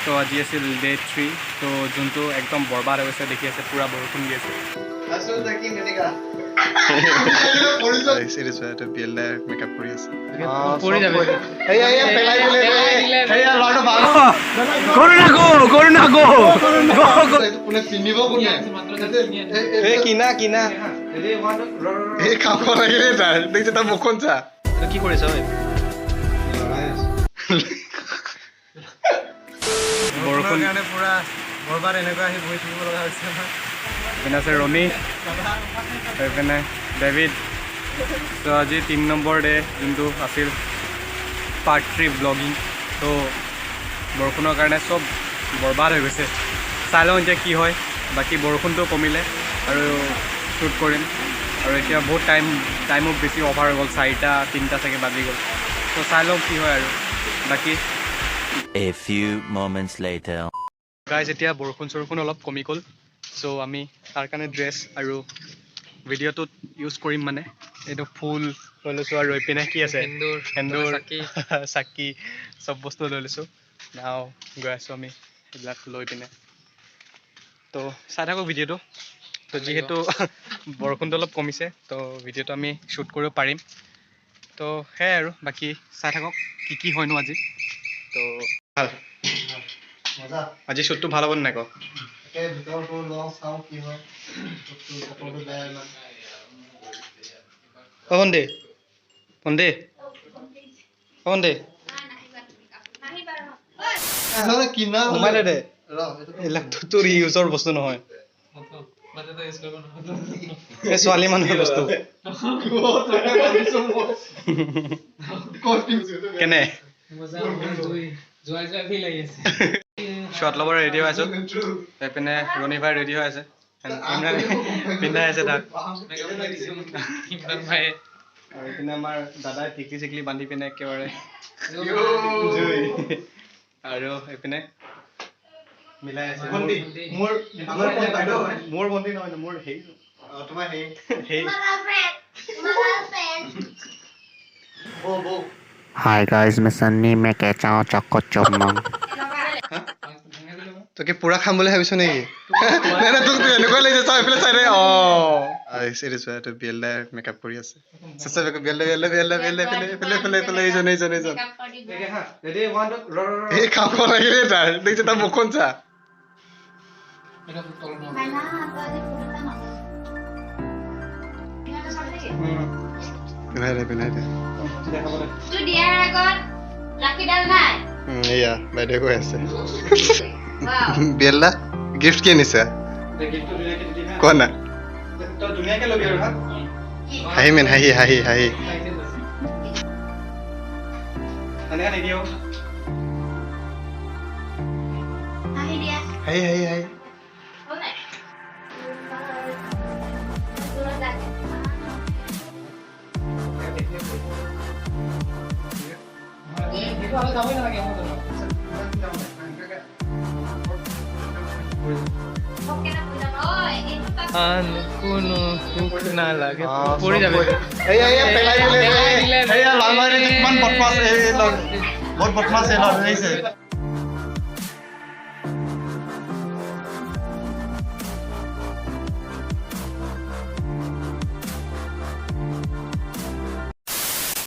তো আজি আছিল ডে 3। তো যোনটো একদম বৰবাদ হৈ গৈছে, দেখি আছে পূৰা বৰষুণ দি আছে। কি কৰিছ? বৰষুণ কাৰণে পুৰা বৰবাদ, এনেকুৱা আহি বহি থাকিব লগা হৈছে আমাৰ। এইপিনে আছে ৰণী, এইপিনে ডেভিড। তো আজি 3 নম্বৰ ডে যোনটো আছিল পাৰ্ট 3 ব্লগিং। তো বৰষুণৰ কাৰণে চব বৰবাদ হৈ গৈছে। চাই লওঁ এতিয়া কি হয়। বাকী বৰষুণটো কমিলে আৰু শ্বুট কৰিম। আৰু এতিয়া বহুত টাইমো বেছি অভাৰ হৈ গ'ল, 4টা 3টা চাগে বাজি গ'ল। তো চাই লওঁ কি হয় আৰু বাকী। A few moments later. Guys, এতিয়া বৰষুণ চৰষুণ অলপ কমি গ'ল। চ' আমি তাৰ কাৰণে ড্ৰেছ আৰু ভিডিঅ'টোত ইউজ কৰিম, মানে এইটো ফুল লৈ লৈছোঁ। আৰু এইপিনে কি আছে? সেন্দুৰ, চাকি, চব বস্তু লৈ লৈছোঁ। নাও গৈ আছোঁ আমি এইবিলাক লৈ পিনে। তো চাই থাকক ভিডিঅ'টো। তো যিহেতু বৰষুণটো অলপ কমিছে, তো ভিডিঅ'টো আমি শ্বুট কৰিব পাৰিম। তো সেয়াই আৰু বাকী চাই থাকক কি কি হয়নো আজি। তো ভাল, আজি শ্বুটটো ভাল হ'ব নাই ক? অ ভণ্টি, ভণ্টি, অ ভণ্টি, সোমাই দে। এইবিলাকতো তোৰ ইউজৰ বস্তু নহয়, এই ছোৱালী মানুহৰ বস্তু। কেনে শ্বট ল'ব ৰেডি হৈ আছো। এইপিনে ৰণী ভাই ৰেডি হৈ আছে, পিন্ধাই আছে তাক। আৰু এইপিনে আমাৰ দাদাই টিকলি চিকলি বান্ধি পিনে একেবাৰে জুই। আৰু এইপিনে মিলাই আছে মোৰ মোৰ ভণ্টি নহয়, মোৰ হেৰি হেৰি। हाय गाइस, मैं सन्नी, मैं कहता हूँ चक्को चुम्मा। তই কি পুৰা খাম বুলি ভাবিছ নেকি? নাই নাই, তোক এনেকুৱা লাগিছে। চাই এইফালে চাই দে। অ বিয়েল দাই মেকআপ কৰি আছে। এইজন এইজন এইজন এই খাব লাগিলে তাৰ দেখিছে, তাৰ মুখখন চা। পিন্ধাই দে, পিন্ধাই দে। এয়া বাইদেউ কৈ আছে। বিয়েলদা, গিফ্ট কি আনিছা কোৱা না? হাঁহি মেন, হাঁহি হাঁহি হাঁহি। হাঁহি হাঁহি হাঁহি। কোনো সুখ নালাগে, পৰি যাবে। বহুত বদমাছ এই।